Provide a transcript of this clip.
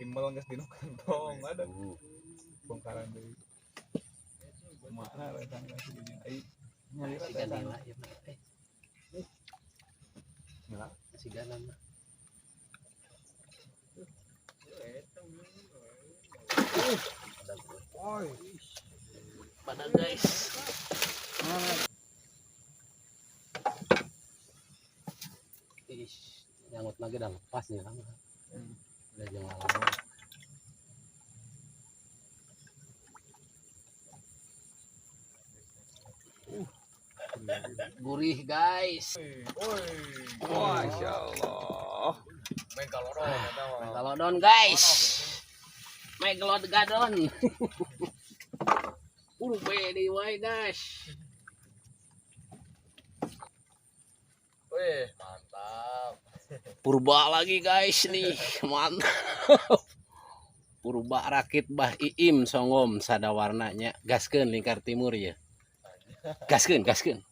Timbel geus dina kantong ada. Bongkaran deui. Mana rencana sih ai nyalira Si teh ganila ieu mah. Eh, Nila. Si ganan mah. Oi. Pada, guys. Ish, nyanggut lagi udah lepas nih lama. Udah jangan lama. Gurih, guys. Oi. Masya Allah. Megalodon eta mah. Megalodon, guys. Megalodon. Urbe di wae, guys. Wih, mantap. Purba lagi, guys, nih. Mantap. Purba rakit Bah Iim Songom sadawarnanya. Gaskeun Lingkar Timur ya. Gaskeun, gaskeun.